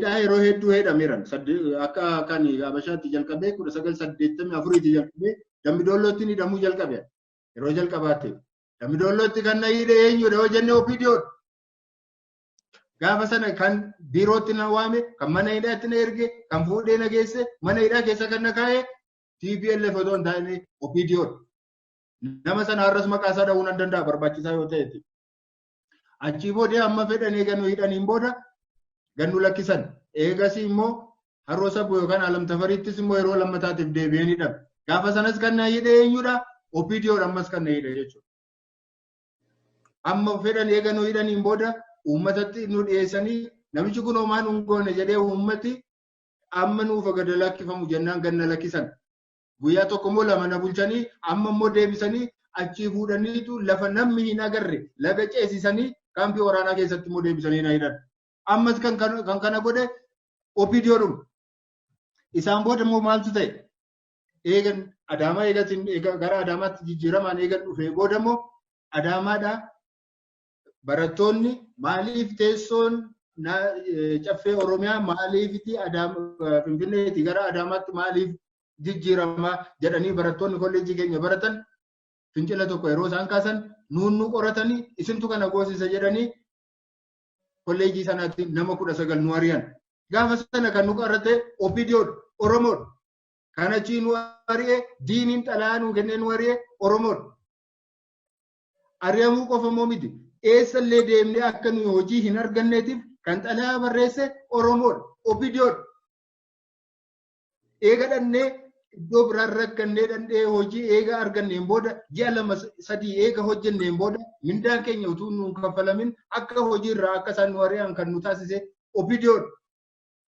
Hidhaa yeroo hedduu hidhameera. Akka kan Habashaatti jalqabee 1984 jalqabee Dambidollootti hidhamuu jalqabe. Yeroo jalqabaatti. Dambidollootti kan na hidhe eenyudha yoo jenne OPDOdha. Gaafa sana kan biirootti na waame, kan mana hidhaatti na erge, kan fuudhee na geesse, mana hidhaa keessa kan na kaa'e TPLF otoo hin taane OPDOdha. Nama sana har'as maqaa isaa dha'uu nan danda'a barbaachisaa yoo ta'etti. Achii booda amma fedhan eegannu hidhaniin booda gannu lakkisan. Eegasii immoo Haroo Sabbuu yookaan Alam Tafariittis immoo yeroo lammataatiif deebi'een hidhame. Gaafa sanas kan na hidhe eenyudha? OPDOdha ammas kan na hidhe jechuudha. Amma fedhan eegannu hidhaniin booda uummatatti nu dhiyeessanii namichi kun homaa nu hin goone jedhee uummati amma nuuf gad lakkifamu jennaan ganna lakkisan. Guyyaa tokko immoo lama na bulchanii amma immoo deebisanii achii fuudhaniitu lafa namni hin agarre laga ceesisanii kaampii waraanaa keessatti immoo deebisanii na hidhan. Ammas kan kana godhe OPDOdhuma. Isaan booda immoo maaltu ta'e? Eegan Adaamaa eegatiin gara Adaamaatti jijjiiramaan eegan dhufee booda immoo Adaamaadhaa barattoonni maaliif teessoon caffee Oromiyaa maaliifiti Finfinneeti gara Adaamaatti maaliif jijjiiramaa jedhanii barattoonni kolleejjii keenya baratan fincila tokko yeroo isaan kaasan nuun nu qoratanii isintu kana goosisa jedhanii kolleejjii sanaatti nama 19 nu ari'an. Gaafa sana kan nu qorate OPDOdha, Oromoodha. Kan achii nu ari'e diiniin xalayaa nu kennee nu ari'e Oromoodha. Ari'amuu qofa immoo miti. Eessallee deemnee akka nuyi hojii hin arganneetiif kan xalayaa barreesse Oromoodha, OPDOdha. Eega dhannee iddoo biraan rakkannee dhandhee hojii eega arganneen booda ji'a 2 3 eega hojjenneen booda mindaan keenya utuu nuun kaffalamin akka hojiirraa akka isaan nu ari'an kan nu taasise OPDOdha.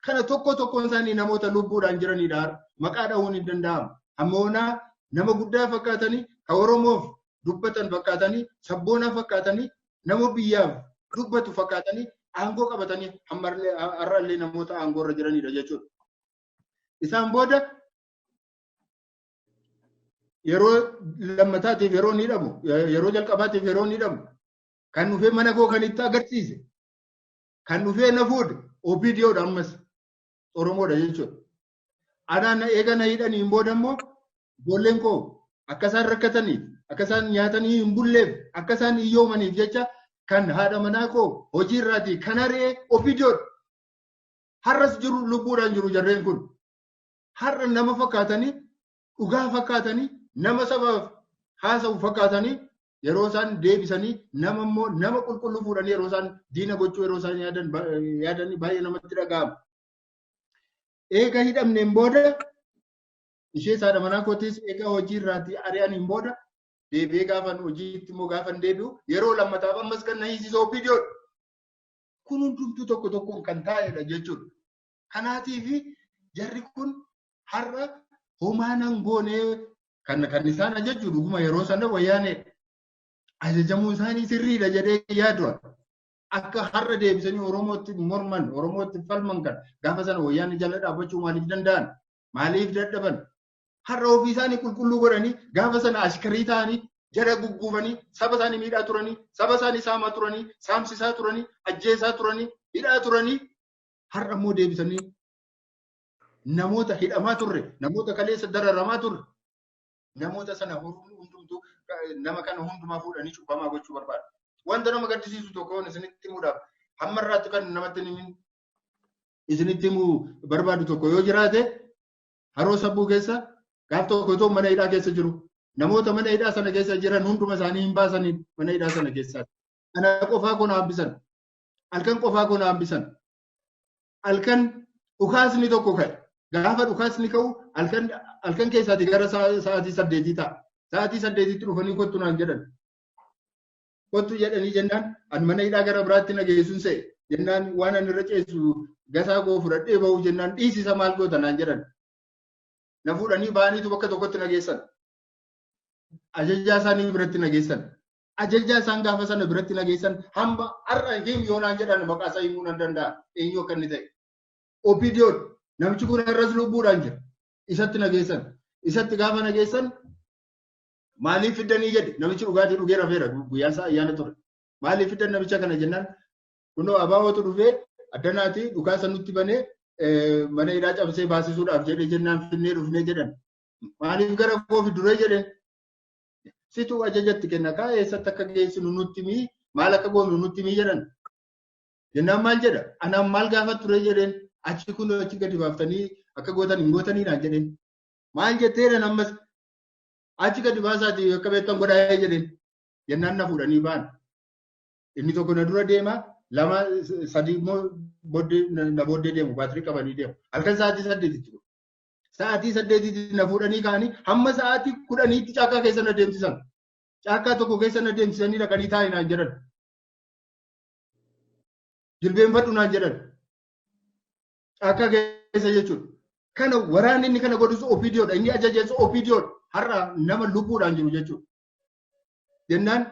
Kana tokko tokkoon isaanii namoota lubbuudhaan jiranidha. Maqaa dha'uun hin danda'amu. Hammoonaa nama guddaa fakkaatanii kan Oromoof dubbatan fakkaatanii sabboonaa fakkaatanii nama biyyaaf dubbatu fakkaatanii aangoo qabatanii har'allee namoota aangoo irra jiranidha jechuudha. Isaan booda yeroo lammataatiif yeroo ni dhabu, yeroo jalqabaatiif yeroo ni dhabu. Kan dhufee mana koo kan itti agarsiise, kan dhufee na fuudhe OPDOdha ammas Oromoodha jechuudha. Anaan eega na hidhaniin booda immoo ijoolleen koo akka isaan rakkataniif, akka isaan nyaatanii hin bulleef, akka isaan hiyyoomaniif jecha kan haadha manaa koo hojii irraatii kan ari'e OPDOdha. Har'as jiru lubbuudhaan jiru jarreen kun. Har'a nama fakkaatanii, dhugaa fakkaatanii, nama sabaaf haasa'u fakkaatanii yeroo isaan deebisanii nama immoo nama qulqulluu fuudhanii yeroo isaan diina gochuu yeroo isaan yaadanii baay'ee namatti dhaga'ama. Eega hidhamneen booda ishee haadha manaa kootis eega hojii irraatii ari'aniin booda deebi'ee gaafan hojiitti immoo gaafan deebi'u yeroo lammataaf ammas kan na hiisisu OPDOdha. Kun hundumtuu tokko tokkoon kan taa'edha jechuudha. Kanaatiif jarri kun har'a homaa nan goonee kan isaan ajaju dhuguma yeroo sana wayyaanedha. Ajajamuu isaanii sirriidha jedhee yaadu. Akka har'a deebisanii Oromootti morman, Oromootti falman kan gaafa sana wayyaanni jala dhaabbachuu maaliif danda'an? Maaliif dadhaban? Har'a ofii isaanii qulqulluu godhanii gaafa sana ashkarii ta'anii jala gugguufanii saba isaanii miidhaa turanii, saba isaanii saamaa turanii, saamsisaa turanii, ajjeesaa turanii, hidhaa turanii har'a immoo deebisanii namoota hidhamaa turre, namoota kaleessa dararamaa turre, namoota sana hundumtuu nama kana hundumaa fuudhanii cubbamaa gochuu barbaadu. Wanta nama gaddisiisu tokko isinitti himuudhaaf hamma irraatti kan namatti himin isinitti himuu barbaadu tokko yoo jiraate Haroo Sabbuu keessa gaaf tokko otoo mana hidhaa keessa jiru namoota mana hidhaa sana keessa jiran hunduma isaanii hin baasaniin mana hidhaa sana keessaa. Ana qofaa koo na hambisan. Halkan qofaa koo na hambisan. Halkan dhukaasni tokko ka'e. Gaafa dhukaasni ka'u halkan keessaati gara sa'aatii 8 ta'a. Sa'aatii 8tti dhufanii kottu naan jedhan. Kottu jedhanii jennaan an mana hidhaa gara biraatti na geessuun se'e. Jennaan waan an irra ceesu gasaa koo fudhadhee bahu jennaan dhiisisa maal goota naan jedhan. Na fuudhanii ba'aniitu bakka tokkotti na geessan. Ajajaa isaanii biratti na geessan. Ajajaa isaan gaafa sana biratti na geessan hamma har'a him yoo naan jedhan maqaa isaa himuu nan danda'a. Eenyu akka inni ta'e. OPDOdha. Namichi kun har'as lubbuudhaan jira. Isatti na geessan. Isatti gaafa na geessan maaliif fiddanii jedhe namichi dhugaatii dhugee rafeera guyyaan isaa ayyaana ture. Maaliif fiddan namicha kana jennaan kunoo abaawootu dhufee Addanaati dhukaasa nutti banee mana hidhaa cabsee baasisuudhaaf jedhee jennaan finnee dhufnee jedhan. Maaliif gara koo fiduree jedheen? Situ ajajatti kenna kaa eessatti akka geessinu nutti mii maal akka goonu nutti mii jedhan. Jennaan maal jedha? Anaan maal gaafa turee jedheen achi kun achi gadi baaftanii akka gootan hin gootanii naan jedheen. Maal jetteedhan ammas achi gadi baasaati akka beektan godhaa jedheen. Jennaan na fuudhanii ba'an. Inni tokko na dura deema, lama sadii immoo na booddee deemu, baatirii qabanii deemu. Halkan sa'aatii 8tti. Sa'aatii 8tti na fuudhanii ka'anii hamma sa'aatii 10tti caakkaa keessa na deemsisan. Caakkaa tokko keessa na deemsisanii dhaqanii taa'e naan jedhan. Jilbeenfadhu naan jedhan. Caakkaa keessa jechuudha. Kana waraanni inni kana godhus OPDOdha. Inni ajajeessu OPDOdha. Har'a nama lubbuudhaan jiru jechuudha. Jennaan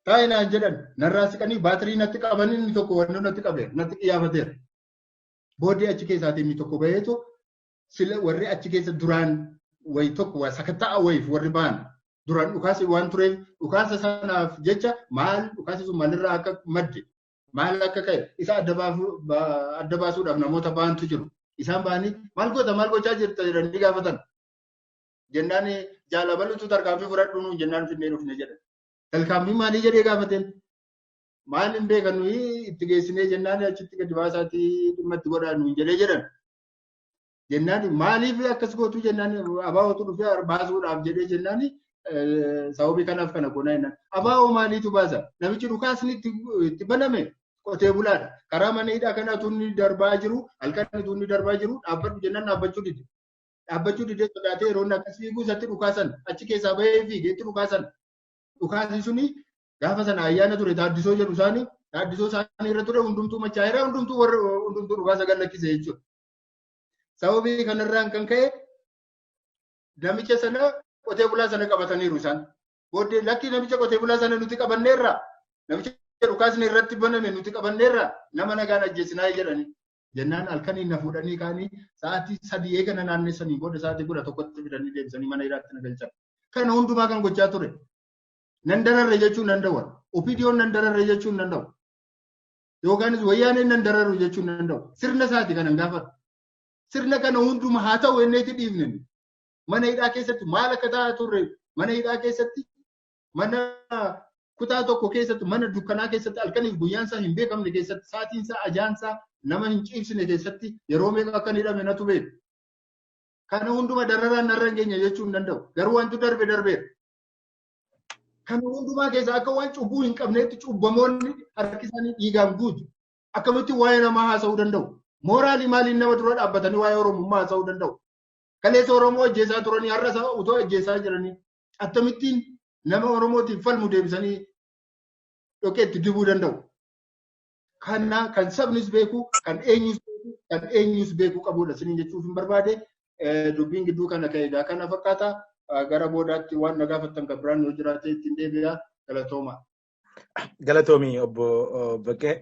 taa'e naan jedhan narraa siqanii baatirii natti qabanii inni tokko wannoo natti qabeera natti qiyyaafateera. Booddee achi keessaatii inni tokko baheetu sila warri achi keessa duraan wayi tokko sakatta'a wayiif warri ba'an duraan dhukaasi waan tureef dhukaasa sanaaf jecha maal dhukaasi sun maalirraa akka madde maal akka ka'e isa adda baasuudhaaf namoota ba'antu jiru. Isaan ba'anii maal goota maal gochaa jirta jedhanii gaafatan. Jennaan jaalabalutu tarkaanfii fudhadhu nuun jennaan finnee dhufne jedhan. Tarkaanfii maalii jedhee gaafateen? Maal hin beekan nuyi itti geessinee jennaan achitti gadi baasaatii dhimma itti godhaa nuun jedhee jedhan. Jennaan maaliif akkas gootu jennaan abaa'ootu dhufee baasuudhaaf jedhee jennaan sababii kanaaf kana goonaa jennaan. Abaa'oo maaliitu baasa? Namichi dhukaasni itti baname qotee bulaadha. Karaa mana hidhaa kanaatu inni darbaa jiru, halkan inni darbaa jiru dhaabbadhu jennaan dhaabbachuu dide. Dhaabbachuu didee sodaatee yeroo inni akkas fiiguu isatti dhukaasan achi keessaa bahee fiigee itti dhukaasan. Dhukaasni suni gaafa sana ayyaana ture taaddisoo jedhu isaanii taaddisoo isaanii irra ture hundumtuu machaa'eera hundumtuu warra hundumtuu dhukaasa gad lakkise jechuudha. Sababii kanarraan kan ka'e namicha sana qotee bulaa sana qabataniiru isaan. Booddee lakki namicha qotee bulaa sana nuti qabanneerra namicha dhukaasni irratti baname nuti qabanneerra nama nagaan ajjeesinaa jedhani. Jennaan halkaniin na fuudhanii ka'anii sa'aatii 3 eegana naannessanii booda sa'aatii 11tti fidanii deebisanii mana hidhaatti na galchan. Kana hundumaa kan gochaa ture. Nan dararre jechuun nan danda'u. OPDOn nan dararre jechuun nan danda'u. Yookaanis wayyaaneen nan dararu jechuun nan danda'u. Sirna isaati kanan gaafadhu. Sirna kana hunduma haa ta'u enneeti dhiifne. Mana hidhaa keessatti maal akka ta'aa turre mana hidhaa keessatti mana kutaa tokko keessatti mana dukkanaa keessatti halkaniif guyyaan isaa hin beekamne keessatti sa'aatiin isaa ajaan isaa nama hin ciibsine keessatti yeroo meeqa akka hidhame natu beeku. Kana hunduma dararaan narra hin geenye jechuu hin danda'u. Garuu wanti darbe darbeera. Kana hundumaa keessa akka waan cubbuu hin qabneetti cubbamoonni harki isaanii dhiigaan guutu. Akkamitti waa'ee namaa haasa'uu danda'u? Mooraalii maaliin nama dura dhaabbatanii waa'ee Oromummaa haasa'uu danda'u? Kaleessa Oromoo ajjeesaa turanii har'a isaa utoo ajjeesaa jiranii akkamittiin nama Oromootiif falmu deebisanii dhoqeetti dibuu danda'u? Kana kan sabnis beeku, kan eenyus beeku, kan eenyus beekuu qabudha isiniin jechuuf hin barbaade. Dubbiin gidduu kana ka'eedha. Kana fakkaata gara boodaatti waan na gaafattan kan biraan yoo jiraate ittiin deebi'a. Galatooma. Galatoomi obbo Baqqee.